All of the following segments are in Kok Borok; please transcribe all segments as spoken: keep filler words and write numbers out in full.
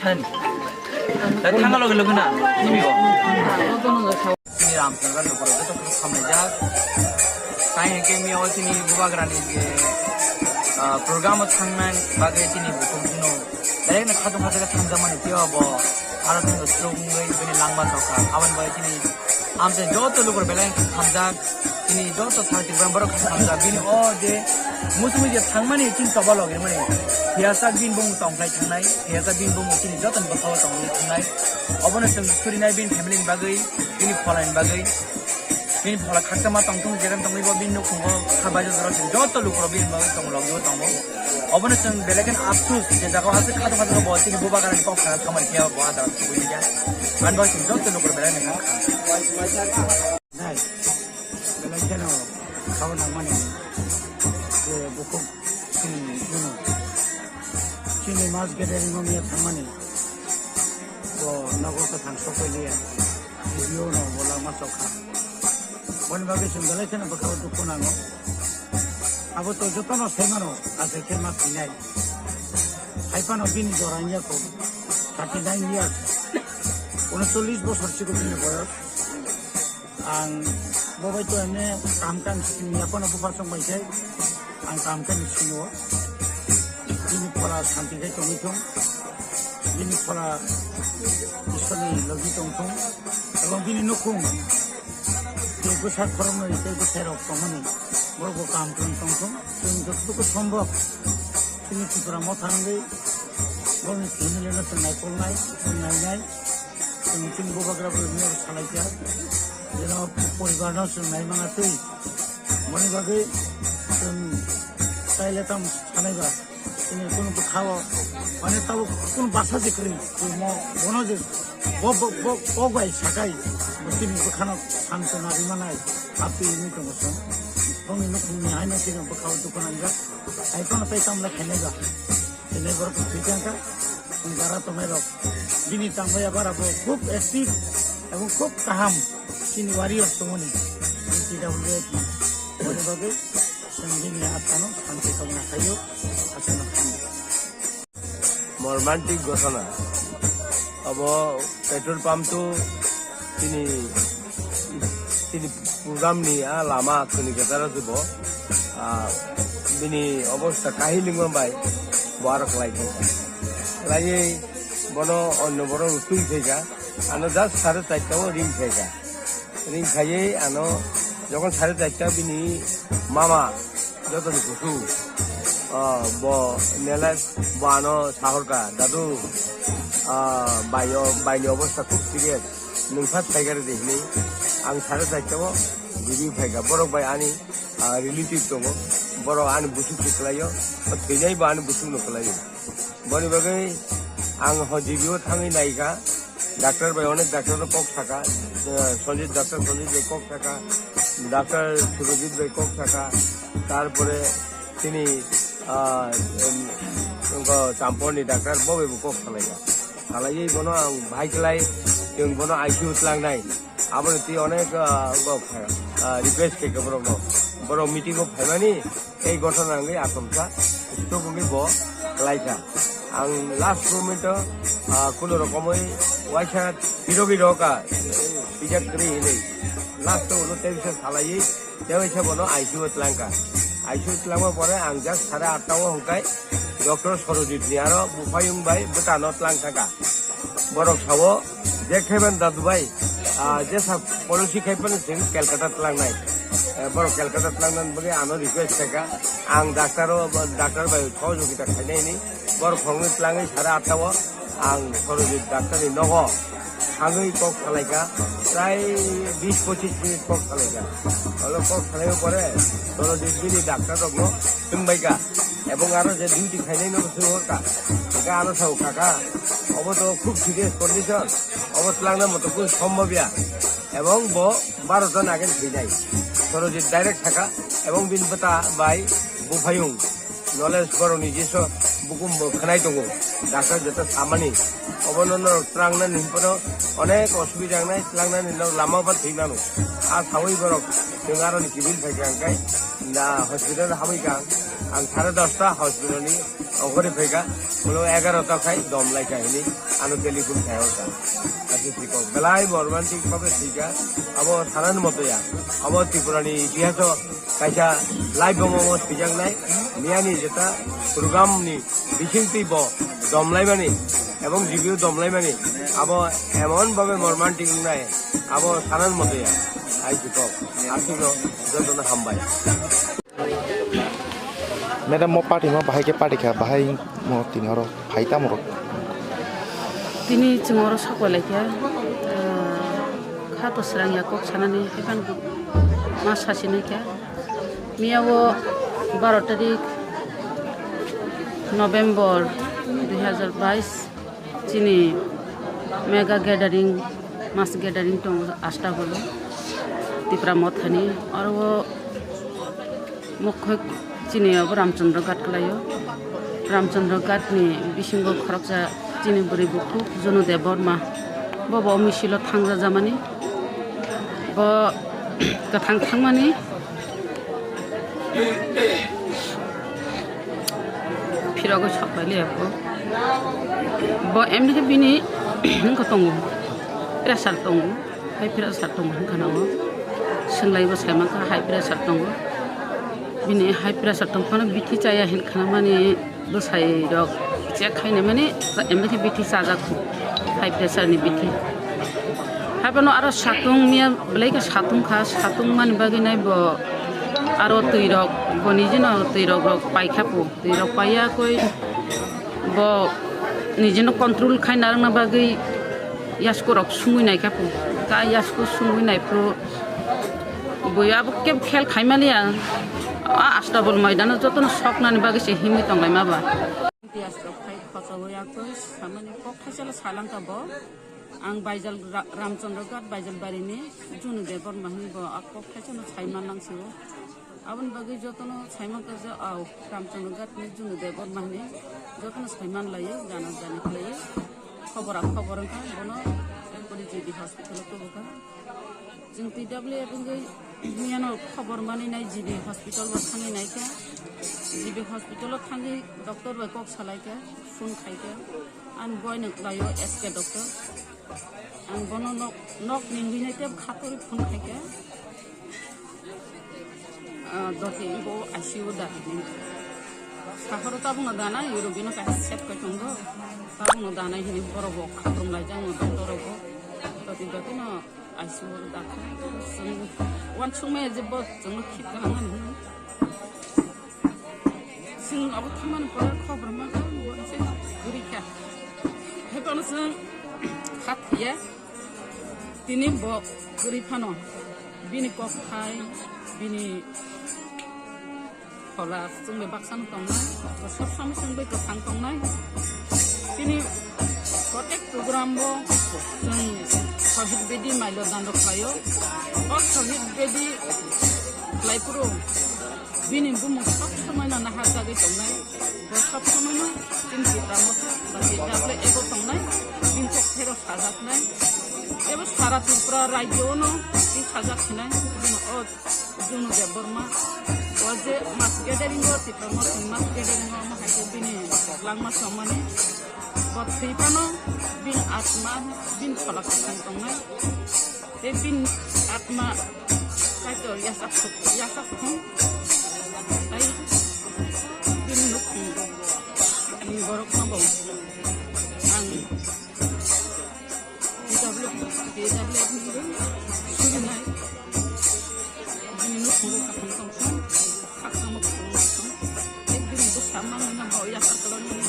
Thani. Tei thangna loge loge na, tini o. Tini Ramchandra lukurok joto khe khamlaijak. Tai hwnkhe miya o tini bubagrani je, ah, program o thangnani bagwi tini bukhuk bino belai no khatung khatung khe thangjak mani, tei o bo aro tini slok wngwi bini langma tokha. Aboni bagwi tini amchai joto lukurok belai no khamjak. Tini joto thang Tripura borok khamjak. Bini o je muchungwi je thangmani chini choba logirmani. Phiyasak bini bumung tongkhlai thangnai, phiyasak bini bumung chini joto ni bwsao tongwi thangnai. Obono chwng surinai bini family ni bagwi, bini pholani bagwi. Bini phola khakchangma tongthung, jeran tongwi bo bini nukhungo kha baijak jorok chwng joto lukurok bini bagwi tong logio tongo. Obono chwng belai kheno apsus je jagao aswk khatung khatung bo chini bubagrani kok sana tongmani phiya bo a jaga tubui ya. Ani bagwi chwng joto lukurok belai no kha. Nai, belai kheno khaui nangmani je bukhuk chini, chini mass gathering o miya thangmani bo nogo kwthang sokphailiya, video no bo langma sokha. Boni bagwi chwng belai kheno bwkhao dukhu nango. Abo to jotono sai mano, achai khe ma sinai. Hai phano bini jora wngya kho, thirty nine years, unocholish bosor chikon bini boyos. Ang bo bai to emne kam kam sini ya kono bupha song bai sai ang kam kam sini o. Bini phola santi khai tongwi thung, bini phola Iswrni logi tong thung, ebong bini nukhung tei bwsa khoroknwi tei bwsai rok tongmani borok bo kam kam tong thung. Chwng jototoku sombok chini Tripura motha wngwi borokni family no chwng naikolnai, chwng nainai. Chwng chini bubagra bai miyabo salaikha, jeno poribar no chwng nai mangya twi. Moni bagwi chwng taile tamo sanaiba, chini kunu bwkhao, mane tabuk kunu basa je kwrwi, mo bono je bo, bo, bo, bo bai sakai, bo chini bwkhano sanchona ri manai, aphi hinwi tongo chwng. Bongni nukhungni haino chini bwkhao dukhu nangjak, hai phano tei tamo le khainai ba. Chini borok thwi thangkha, chini dara tongnai rok. Bini tangmani bara bo khub active ebong khub kaham chini warrior tongmani. Bini T W F ni. Boni bagwi chwng bini athano santi kaumna khaio, aswkno khaio. Mormantic ghotona. Abo petrol pump to chini, chini program ni a lama kuni ketara se bo, a, bini obostha kahilingma bai bo aro khlai thangkha. Khlaiwi bono onno borok rw twi phaikha, ano just sare charta o ring phaikha. Ring khaiwi ano jokhon sare charta bini mama jotoni kusu, o, bo nele bo ano sahorkha, "Dadu, a, bai o, baini obostha khub serious. Nwng phat phaikha rw di," hinwi ang sare charta o G B phaikha. Borok bai ani, a, relative tongo, borok ani busuk se kwlaio, o thwinai bo ani busuk no kwlaio. Boni bagwi ang ho G B o thangwi naikha, Doctor bai onek doctor no kok saka, eh, Sanjit, Doctor Sanjit bai kok saka, Doctor Surajit bai kok saka, tarpore tini, ah, em, wngkha Champor ni doctor bo bai bo kok salaika. Salaiwi bono ang bahai klai, chwng bono I C U tlangnai. Aboni twi onek, ah, wngkha, ah, request khaika borokno. Borok meeting o phaimani, ei ghotona wngwi achomsa, stok wngwi bo klaikha. Ang last moment o, ah, kuno rokomwi waisa tirogwi rokha, bijak kwrwi hinwi. Last o ulo tei bisa salaiwi, tei waisa bono I C U o tlangkha. I C U o tlangma pore ang just sare atta o hwnkhe Doctor Sorojit ni aro buphayung bai bwtano tlang thangkha. Borok sao, je khaiban dadu bai, ah, jesa policy khai phano chwng Calcutta tlangnai. Eh, borok Calcutta tlangnani bagwi ano request khaikha. Ang doctor o, doctor bai sohojogita khainai hinwi. Borok khoroknwi tlangwi sare atta o ang Sorojit doctor ni nogo thangwi kok salaikha. Prai bis pochis minute kok salaikha. Olo kok salaiwi pore Sorojit bini doctor rokno swngbaikha. Ebong aro je duty khainai no swng horkha. Hwnkhe ano sao, "Kaka, obo to khub serious condition. Obo tlangna moto kunu sombhob ya." Ebong bo baro jon age thwinai. Sorojit direct saka, ebong bini bwta bai buphayung. Knowledge borokni jeso bukum bo khwnai tongo. Doctor joto samani. Obono norok trangnani hinphano onek osubida wngnai, tlangnani norok lama ba thwi mano. A sawi borok chwng aroni kibil phaikha hwnkhe na hospital habwi kha ang. Ang sare dosta hospital ni ongkhorwi phaikha, ulo egarota khai dom laikha hinwi ano telephone khai hwnkha. Aswk thwikha belai bo romantic bhabe thwikha, abo sanani moto ya. Abo Tripura ni itihaso kaisa live bomo mo swijaknai, miyani jeta program ni bisingtwi bo domlaimani ebong review domlaimani, abo emon bhabe mormantic wngnai, abo sanan moto ya. Hai si kok, aswkno jotono hambai. Madam, mo party mo bahai ke party kha, bahai mo tini oro phai tamo rok? Tini chwng oro sakwalai kha, ah, kha to srang ya kok sanani, hai phano ma sasinai kha. Miya o baro tarik November dui hazar bais chini mega gathering, mass gathering tongo Astabolo Tipra Mothani. Oro o mokhe chini abo Ramchandra Ghat kwlaio. Ramchandra Ghat ni bisingo khoroksa chini bwrwi bukhuk Junu Debbarma. Bo bo misilo thangjajamani. Bo kwthang thangmani phirogwi sok pai liya bo. Bo emni khe bini wngkha tongo, pressure tongo, high pressure tongo hinkhana o. Swnglaio bo saimankha high pressure tongo. Bini high pressure tongphano bithi chaya hinkhana mani. Bwsai rok check khaina mani, emni khe bithi chajak, high pressure ni bithi. Haiphano aro satung miya belai khe satung kha, satung mani bagwi nai bo aro twi rok, bo nijino twi rok rok pai kha po, twi rok paiya koi bo nijino control khai narwkna bagwi yasku rok sungwi nai kha po, ta yasku sungwi nai phuru bui abo kebo khel khai maliya. A Astabol maidano jotono soknani bagwi se himwi tonglaima ba. Piyas rok khai khochogwi akwk samani kok thaisala salangkha bo. Ang Baijal Ra-, Ramchandra Ghat Baijal barini Junu Debbarma hinwi bo a kok thaisano saiman lang sio. Aboni bagwi jotono saiman kha je, au, Ramchandra Ghat ni Junu Debbarma hinwi jotono saiman laio, jana jani khlaiwi. Khobor a khobor wngkha bono G B hospital o tubukha. Chwng T W F wngwi miyano khobor manwi nai G B hospital o thangwi naikha. G B hospital o thangwi doctor bai kok salaikha, phone khaikha. Ani boino kwlaio S K doctor. Ang bono nok, nok ningwi nai tei khatorwi phone khaikha. Ah, jotoni bo I C U o da hinwi. Sahoro tabukno danai, European o kaisa set koi tongo. Tabukno danai hinwi borok bo khatrom laijak no doctor rok bo. Jotoni jotino I C U o da kha. Chwng uansukmaya je bo chwngno khit kaham mani hwnwi. Chwng abo thangmani pore khobor ma kha, bo se kwrwi kha. Hai phano chwng kha thwiya. Tini bo kwrwi phano bini kok thai, bini phola chwng bai baksa no tongnai, bo sob samai chwng bai kwthang tongnai. Tini Protek program o chwng Shahid Bedi mailo dando khlaio. O Shahid Bedi khlai phuru bini bumung sob somoi no naharjagwi tongnai. Bo sob somoi no chini Tipra Motha ba T W F o tongnai. Bini kok phero sajaknai. Ebo sara Tripura rajyo no twi sajak sinai. Bini o Junu Debbarma, o je mass gathering o, Tipra Motha ni mass gathering o, omo hai khe bini langma chongmani, bo thwi phano bini atma, bini phola kwchang tongnai. Tei bini atma Kaitor yasak thung, yasak thung. Tei bini nukhung ni borok no bo ang P W, P W ni surinai. Bini nukhungo kaphang tongkha, kaphang tongkha. Tei bini bwsa mangno bo yakar kwlangmani.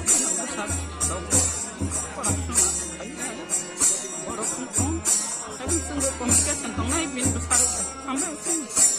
Bini bwsa rok corruption khaina. Borok wngkha. Tei bini chwngno complication tongnai bini bwsa rok. Hambai wngkha.